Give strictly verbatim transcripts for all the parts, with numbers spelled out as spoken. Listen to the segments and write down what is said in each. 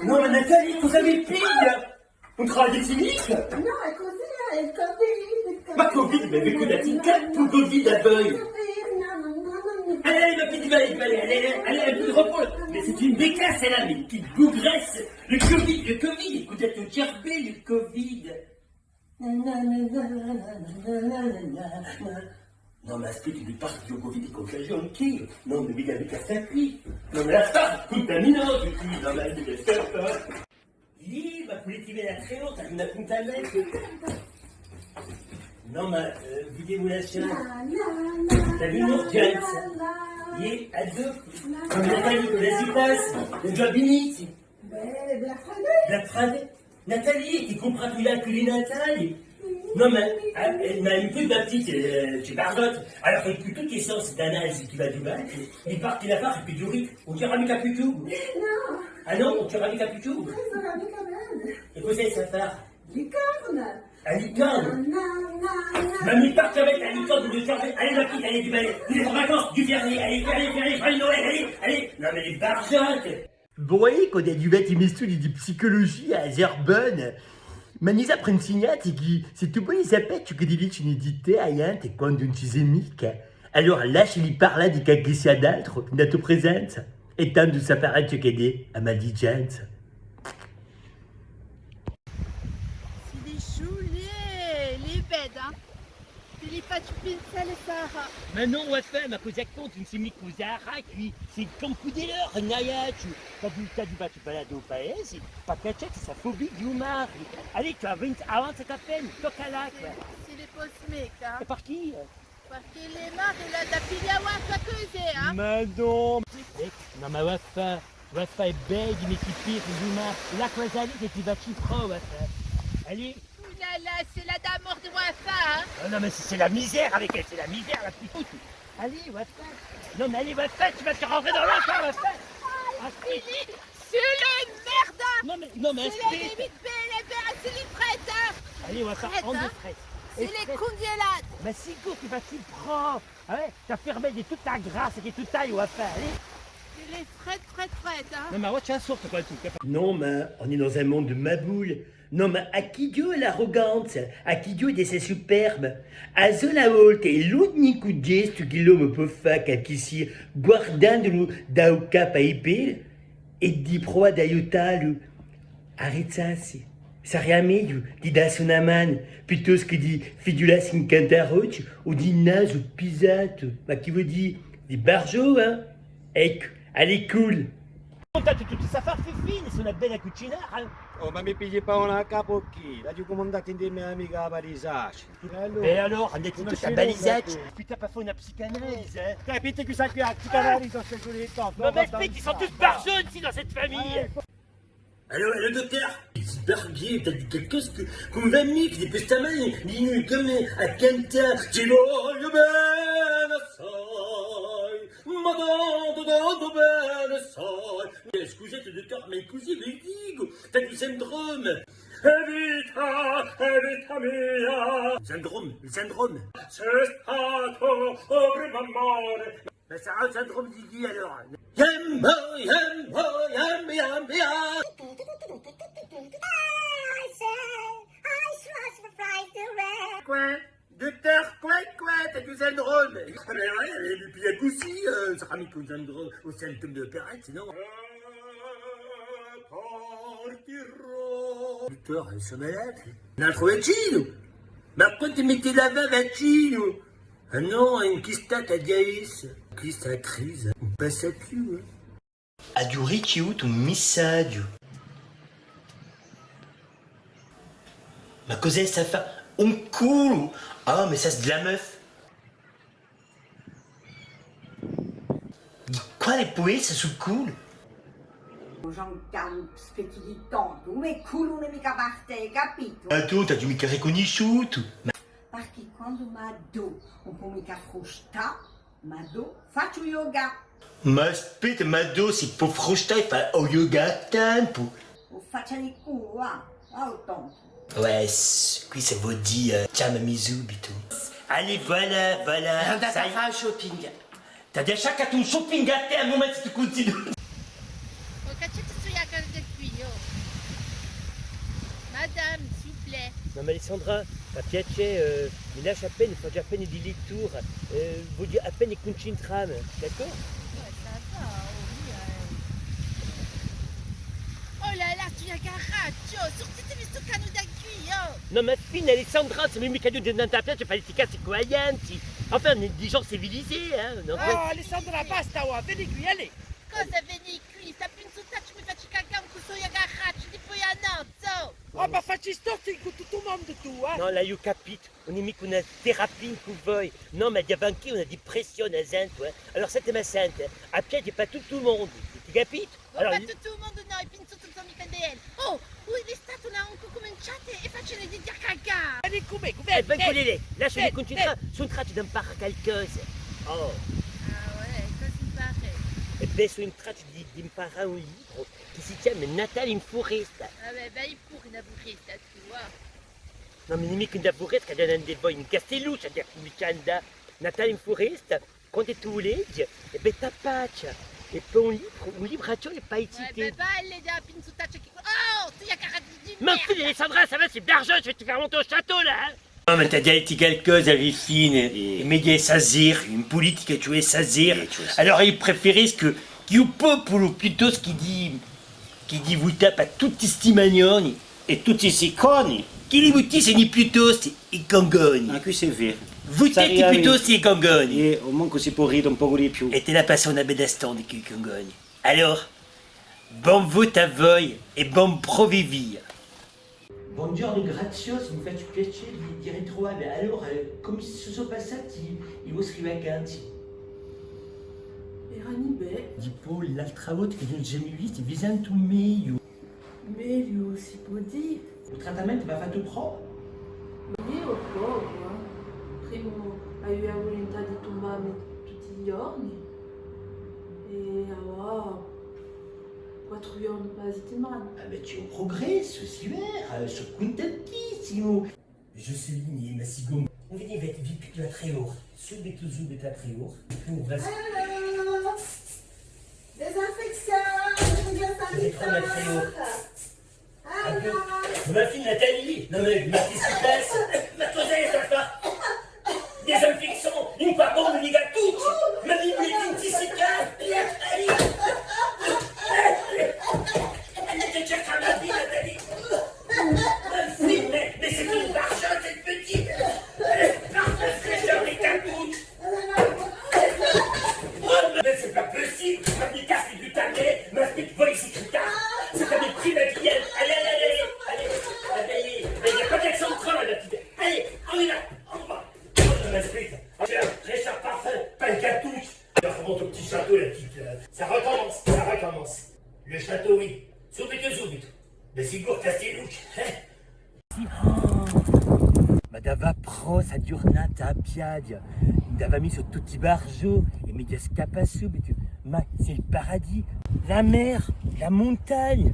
Nò, ma Nathalie, cosa vi piglia? Un travagliu di chimica? Nò, hè cusì, hè il covid, il covid. Ma covid, ma vi cullate in capu col covid à voi? Allez, allez, ma vite, allez, allez, allez, allez, un peu de repos. Mais c'est une bécasse, elle a, mais quelle bougresse. Le covid, le covid, écoutez, tout gerber, le covid. Nò, ma aspetta, mi pare chì u covid hè cuntagiosu ancu. Nò, ma mi dicu, chì? Nò, ma la sta cuntaminandu, quì, nò, ma mi dicu, aspetta. Iè, ma pudete vene à trè ore, t'aviu un appuntimentu. Nò, ma, eh, vi devu lascià. T'aviu un'urgenza. Iè, à dopu. Nò, ma Nathalie, cosa si passa? Ùn ci hè micca. Bè, Black Friday. Black Friday? Nathalie, t'hai cumpratu i lacui di Natale? Nò, ma, eh, eh, ma un peu de ma petite, eh, ci hè pardon. Allora, in tutti i sensi, d'analisi chì va di bè, mi pare chì l'affare hè più dura. Ùn ci era micca più chjucu? Nò. Ah nò, ùn ci era micca più chjucu? Ùn ci era micca più. È cosa hè st'affare? Licorne. A licorne? Nò, nò, nò, nò. Ma mi pare ch'avete a licorne, allez, ma chì, allez, di bè, allez, in vacances, di bè, allez, allez, allez, allez, allez, Noël, allez, allez. Nò, ma lè bargiate. Bon, è quandu aghju fattu i me studii di psiculugia à Sorbonne, m'anu sempre insignatu chì s'è tù voli sapè ciò chì ti dicenu di tè a ghjente quandu ùn ci sè micca, allora lasciali parlà di qualchissia d'altru in a to presenza, è tandu saparai ciò ch'hè a maldicenza. Sì, di sciù, lì hè, lì hè bedda. Ti li facciu pinsà, Sara. Ma nò, o Sara, ma cosa conti? Ùn sè micca o Sara quì, sè in Campu di l'Oru, in Aiacciu. T'aghju, t'aghju fattu ballà in u paese, perchè ci hè sta fobia di u mare. Allez, tù avanza, avanza appena, tocca l'acqua. Sì, sì, li possu micca. È perchè? Perchè li mari l'anu da piglià l'acqua cusì, eh? Ma nò. Eh, nò, ma o Sara, o Sara, hè bedda, mè ti pigli u mare, l'acqua salita ti face prò, o Sara. Allez. Ouh là là, c'est la d'amour de Wafa, hein? Ah non, mais c'est, c'est la misère avec elle, c'est la misère, la petite foutue. Allez, Wafa. Non, mais allez, Wafa, tu vas te rentrer dans l'enfer, Wafa. Ah, c'est le merde, hein. Non, mais, non, mais c'est les belles, c'est les frettes, hein. Allez, Wafa, on de frettes. C'est les congélades. Mais c'est quoi qui va t'y prendre? Ah ouais, t'as fermé de toute ta grâce et tout ça, Wafa, allez. C'est les frettes, frettes, frettes, hein. Non, mais ouais, tu as sorti, quoi, tout. Non, mais on est dans un monde de maboules. Nò, ma à chì ghjova l'arruganza, à chì ghjova d'esse superbe? A sola volta è l'unicu gestu chì l'omu pò fà à qualchissia, guardandulu da u capu à i pedi, hè di pruvà d'aiutallu à rizzassi. Saria megliu di dassi una manu, piuttostu chè di fighjulassi in cantarucciu o di nasu pisatu. Ma chì voli dì? Di bargiò, eh? Eccu, à l'école. Cuntate tutte st'affari, Fifine, sò una bella cucinara, eh. Oh, ma mi pigli pà una capa o chì? L'aghju cumandata ind'è i me amichi à Parisasci. È allora? È allora, andate tutti à Parisasci. Putain, pà fà una psicanalisi, eh. Capite chì sta quì, a psicanalisi, ùn ci hè micca. Ma aspetta, ils sont tous barjots ici dans cette famille. Allô, allô, docteur? Sbarghi, t'as dit quelque chose que, comme vingt minutes, depuis sta mani, vinu comme à cantà, ti vogliu bene assai, ma tantu, tantu bene assai. Eh, scusate, docteur, ma cusì vi dicu, t'as du syndrome. Evita, evita mia. Syndrome, le syndrome. C'è stato, oh, prima amore. Ma sarà un syndrome di chì, allora? Yambo, yambo, yambo, yambo, yambo. Quoi? Docteur, quoi, quoi? T'as du syndrome? Ah ben ouais, mais, mais puis il y a aussi, euh, ça ramène un syndrome, au symptôme de l'opérette, sinon. Docteur, elles sont malades. Un autre vaccino. Ma quandu metti l'avà vaccino? Ah nò, hè inchistata, a Diaïs. Questa crisi, ùn passa più, eh. Aghju ricevutu un missaghju. Ma cos'hè st'affare? Un culu! Ah, mais ça, c'est de la meuf. Di quale pò esse stu culu? Jean-Carlo, spetta di tantu, u me culu ùn hè micca per tè, capitu? Ah, tù, t'aghju micca ricunnisciutu. Ma perchè quandu Madò ùn pò micca frustà, Madò, facciu yoga. Ma aspetta, Madò, s'è pò frustà, fà u yoga à tempu. O faccia di culu, va, va u tempu. Ouais, quì ça vole dì, eh, chjamami subitu. Allez, voilà, voilà. Andate à fà shopping. T'aghju à sciaccà un shopping à tè, à un mumentu, si tù cuntinueghji. Oh, cacciati sù a casa da quì, oh. Madame, s'il vous plaît. Nò, ma Alessandra, fà piacè, eh, mi lasci appena, facciu appena di lettura, eh, vogliu appena cuncentrà mi, d'accordu? Ouais, ça va, oh, oui, eh. Oh là là, tù, a caracciu, oh, surtitemi stu canu da quì, oh! Nò, ma fine, Alessandra, semu micca ghjunti in a piazza per litigà cù a ghjenti. Enfin, on est des gens civilisés, hein, donc... Ah, Alessandra, basta, và, veni quì, allez. Cosa veni quì? Sta pinzutaccia mi faci cacà cù sta caraccia di puianazzu. Oh, ma faci storti cù tuttu u mondu tù, eh? Nò, l'aghju capitu, ùn hè micca una terapia cù voi. Nò, ma aghju anch'eiu una dipressione, a sentu, eh. Allora, sentimi à sente, a piaghja hè pà tuttu u mondu, ti capitu? Oh, allora, pà tuttu u mondu nò, i pinzuti ùn sò micca di elli. Oh, ui, l'istati ùn hà ancu cuminciatu è facini di cacà. Veni cù mè, veni, eh, veni, veni, lasciami cuncentrà, sò in traccia d'imparà qualcosa. Oh. Ah ouais, cosa impari? È bè, sò in traccia di, d'imparà un libru chì si chjama Natale in furesta. Ah bè, vai puru in a furesta, tù, ah. Nò, ma ùn hè micca in a furesta, chì ghjè da voi in Castelluccia, chì cumincia à andà Natale in furesta. Quandu tù leghji, è bè, t'appaci, è poi un libru, un libracciu è poi... Ouais, ti bè, vai, leghji a pinzutaccia chì... Oh, tù, a caraccia di... Ma fine, Alessandra, ça va, c'est Berger, je vais te faire monter au château, là, hein. Nò, ma t'aghju da dì qualcosa, à a fine. È megliu essa seriu, in pulitica ci vole essa seriu. Allora eiu preferiscu chì u populu, piuttostu chè di, chè di vutà pà tutti sti magnoni, è tutti sti coni, chì li vutissini piuttostu i cangoni. Ah, questu hè veru. Vuteti piuttostu i cangoni. È omancu si pò ride un pocu di più. È t'hà da passà una bella stonda cù i cangoni. Allora, bon votu à voi è bon provevia. Bonghjornu, graziosi, mi face piacè di, di ritruvà vi. Allora, eh, cumu si sò passati i vostri vacanzi? Erani bè. Dipoi l'altra volta chì ùn ci semu visti, vi sentu megliu. Megliu, si pò dì. U trattamentu v'hà fattu prò? Iè, un pocu, eh. Prima aviu a vulintà di tumbà mi tutti i ghjorni. È avà quattru ghjorni per a sittimana. Ah bè, ci hè un prugressu, si vede, eh, sò cuntentussimu. Jocelyne, ma siccu ùn veni, vi pigliu à trè ore. Subitu, subitu à trè ore. Allora, désinfection, désinfection. Ritorna à trè ore. Allora. Ma fine, Nathalie, nò, ma, ma qu'est-ce qui se passe? Ma cos'hè sta fà? Désinfection, in quale modu mi gattucci? Ma mi metti in tisica? Nathalie! Allez, ti cerchi a Nathalie! Ma fine, mais c'est une bargeuse, cette petite! Par la fraîcheur des capuches! Oh, mais c'est pas possible! Ma mi caschi du talè, ma aspetta, voi si cricca! C'est comme une prime cliente! Allez, allez, allez, allez! Allez, allez, mais il n'y a pas d'accent de train, là, la petite! Allez, on y va! On va! Oh, ma aspetta! Tiens, fraîcheur parfum, pas le gatouche! Alors, remonte au petit château, la petite, euh, ça recommence, ça recommence! Le château, oui! Subitu, subitu! Mais c'est lourd, casse tes louches, hein? Ma dava prò sta ghjurnata à a piaghja, mi dava missu tutti i bargiò è mi scappà subitu. Ma c'est le paradis, la mer, la montagne,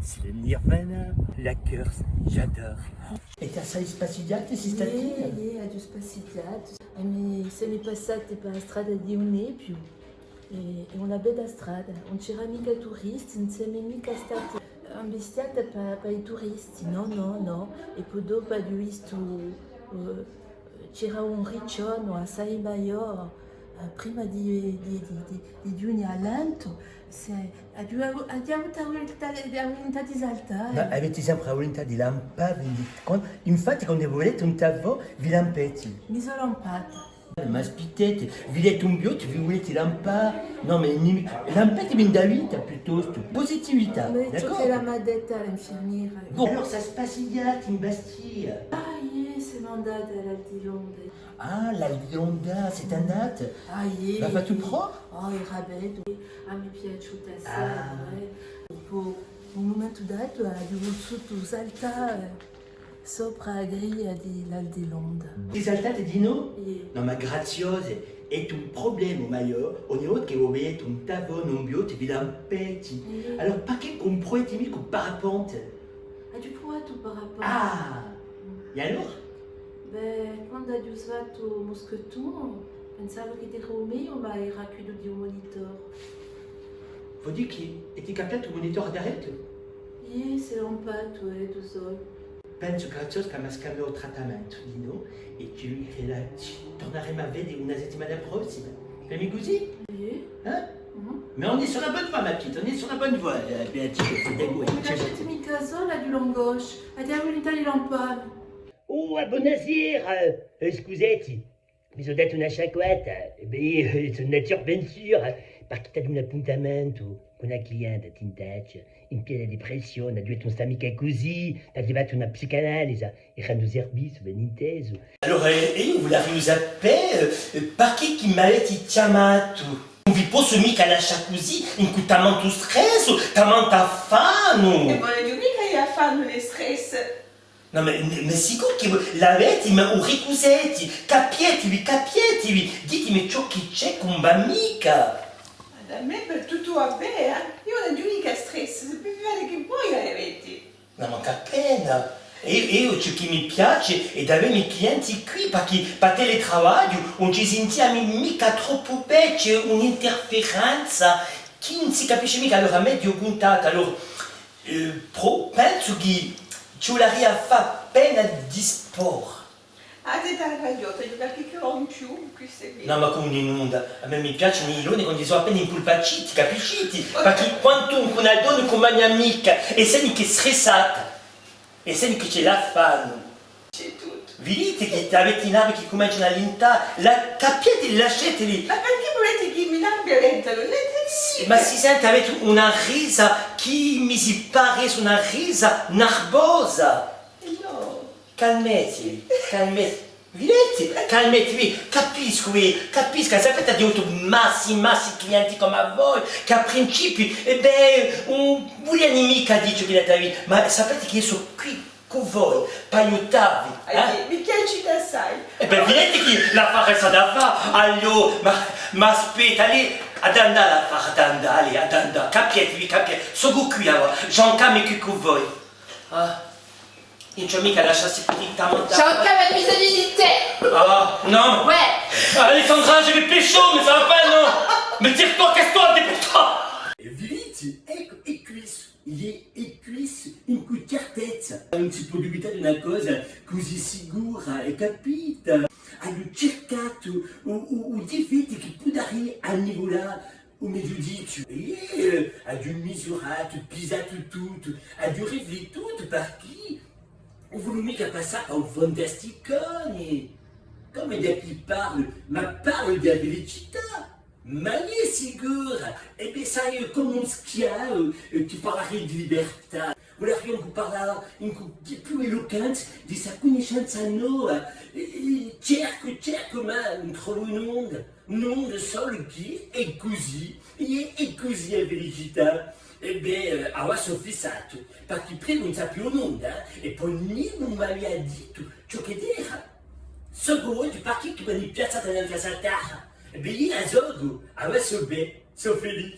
c'est le nirvana, la Corse, j'adore. È t'hai assai spassighjatu, sì statu? Iè, iè, aghju spassighjatu. È mi, semu passati per a strada di u Nebbiu. È, hè una bella strada, ùn c'era micca turisti, ùn semu micca stati ambistiati pà, pà i turisti, nò, nò, nò. È po dopu aghju vistu, eh, c'era un riccionu assai maiò, eh, prima di, di, di, di, di ghjunghje à Lento, s'è, aghju, aghju avutu a vulintà, a vulintà di saltà. Ma avete sempre a vulintà di lampà, quindi, quan-, infatti, quandu vulete un tavò, vi lampeti. Mi sò lampata. Ma aspittate, videte un biottu, vi vulete lampà? Nò, ma nimicu, lampate in a vita piuttostu. Positività, d'accordu? Ciò ch'ella m'hà dettu l'infirmiera. Bon, allora sò spassighjati in Bastia? Ah, iè, semu andati à l'Aldi Londa. Ah, l'Aldi Londa, site andati? Ah, iè. V'hà fattu prò? Oh, era bellu. Ah, m'hè piaciutu assai, eh. Po, à un mumentu datu, aghju vulsutu saltà, eh. Sopra a griglia di l'Aldi Londa. Ti saltate dinò? Iè. Nò, ma graziose, hè un prublema maiò, ogni volta chì vo videte un tavò, un biottu, vi lampeti. Iè. Allora, perchè ùn pruvate micca u parapente? Aghju pruvatu u parapente. Ah! È allora? Bè, quandu aghju fattu u muschetone, Pensava chì t'era u meiu, ma era quellu di u monitor. Voli dì chì eti cambiatu u monitor à daretu? Iè, s'hè lampatu, eh, tù soi. Pensu chì a Ciosca m'hà scambiatu u trattamentu, dinò, è chì, chì la, ci torneremu à veda una settimana prossima. Femu cusì? Iè. Eh? Mhm. Mais on est sur la bonne voie, ma petite, on est sur la bonne voie, euh, Béatrice, c'est des mots. Ùn mi lasciate micca sola, Diu l'angoscia, aghju da vultà di lampà. Oh, bonasera, eh, scusate. Mi sò datu una sciacquata, è bè, eh, sò andatu in avventura, eh, parchì t'aviu un appuntamentu cù una clienta, tintaccia, in piena dipressione, aghju dettu ùn stà micca cusì, t'aghju fattu una psicanalisi, è rendu serviziu, ben intesu. Allora, eh, eiu vuleria sapè, eh, parchì chì m'avete chjamatu? Ùn vi possu micca lascià cusì, incù tamantu stress, tamantu affannu! È ùn l'aghju micca eiu affannu nè stress! Nò, ma, ma, ma sicuru chì l'avete, ma u ricusate, capiatevi, capiatevi, ditemi ciò chì ci hè chì ùn và micca. Ma à mè per tuttu và bè, eh? Eiu ùn aghju micca stress, si pò vede chì voi l'avete. Nò, ma chì pena. È eiu, eiu ciò chì mi piace hè d'avè i me clienti quì, parchì pà teletravagliu ùn ci sintiamu micca troppu bè, ci hè un'interferenza chì ùn si capisce micca, allora megliu cuntattu, allora. Eh, pro-, pensu chì ci vuleria à fà appena di sport. Ah, t'ai ragiò, t'aghju qualchì chilò in più, questu hè veru. Nò, ma cum'è nunda, à mè mi piacenu i donni quandu sò appena impulpaciti, capisciti? Parchì quantunque una donna ùn cumagna micca, è seni chì hè stressata, è seni chì ci hè l'affannu. Ci hè tuttu. Viditi chì avete i nervi chì cumencianu à lintà, la, capiate, lasciateli. Ma parchì vulete chì i me nervi lentanu? Lentanu micca. Ma si sente, avete una risa chì mi si pare una risa narvosa. Eh nò. Calmetevi, calmetevi. Viditi? Calmetevi, capiscu, eh, capiscu, sapete, aghju avutu massi, massi clienti cum'è voi, chì à principiu, è bè, ùn vulianu micca dì ciò chì l'avete, ma sapete chì eiu sò quì cù voi, pà aiutavvi, eh? Aiò, mi piace assai. È bè, viditi chì l'affare s'hà da fà, allora, ma, ma aspetta, allez, hà da andà l'affare, hà da andà, allez, hà da andà, capiatevi, capiate, sò quì, allora, Jean-Cam hè quì cù voi. Ah, ùn ci hè micca à lasciassi cusì tantu. Jean-Cam hà bisognu di tè! Ah, nò! Ouais! Alessandra, je vais pécho, mais ça va pas, non? Mais tire-toi, casse-toi, dépêche-toi! È viditi, eccu, hè quì. Iè, hè quì, incù certezza. Ùn si pò dubità d'una cosa cusì sicura, hè capita? Aghju circatu u, u, u difetti chì pudaria annivulà u me ghjudiziu. Iè, eh, aghju misuratu, pisatu tuttu, aghju riflittutu, parchì ùn voli micca passà pà un fantasticone. Cum'è da chì parlu, ma parlu di a felicità. Ma iè, sicura! È bè, sò cum'è un schiavu, eh, chì parlaria di libertà. Vuleria ancu parlà incù di più elucante di sta cunniscenza nova. È, è cercu, cercu, ma ùn trovu nunda. Nunda, solu chì hè cusì. È, hè cusì a felicità. È bè, eh, avà sò fissatu, parchì prima ùn sapiu nunda, eh, è po nimu m'avia dittu ciò ch'edda era. Sò oghje, parchì chì m'ani piazzatu nantu à sta terra. È bè, eiu a sò, avà sò bè, sò felice.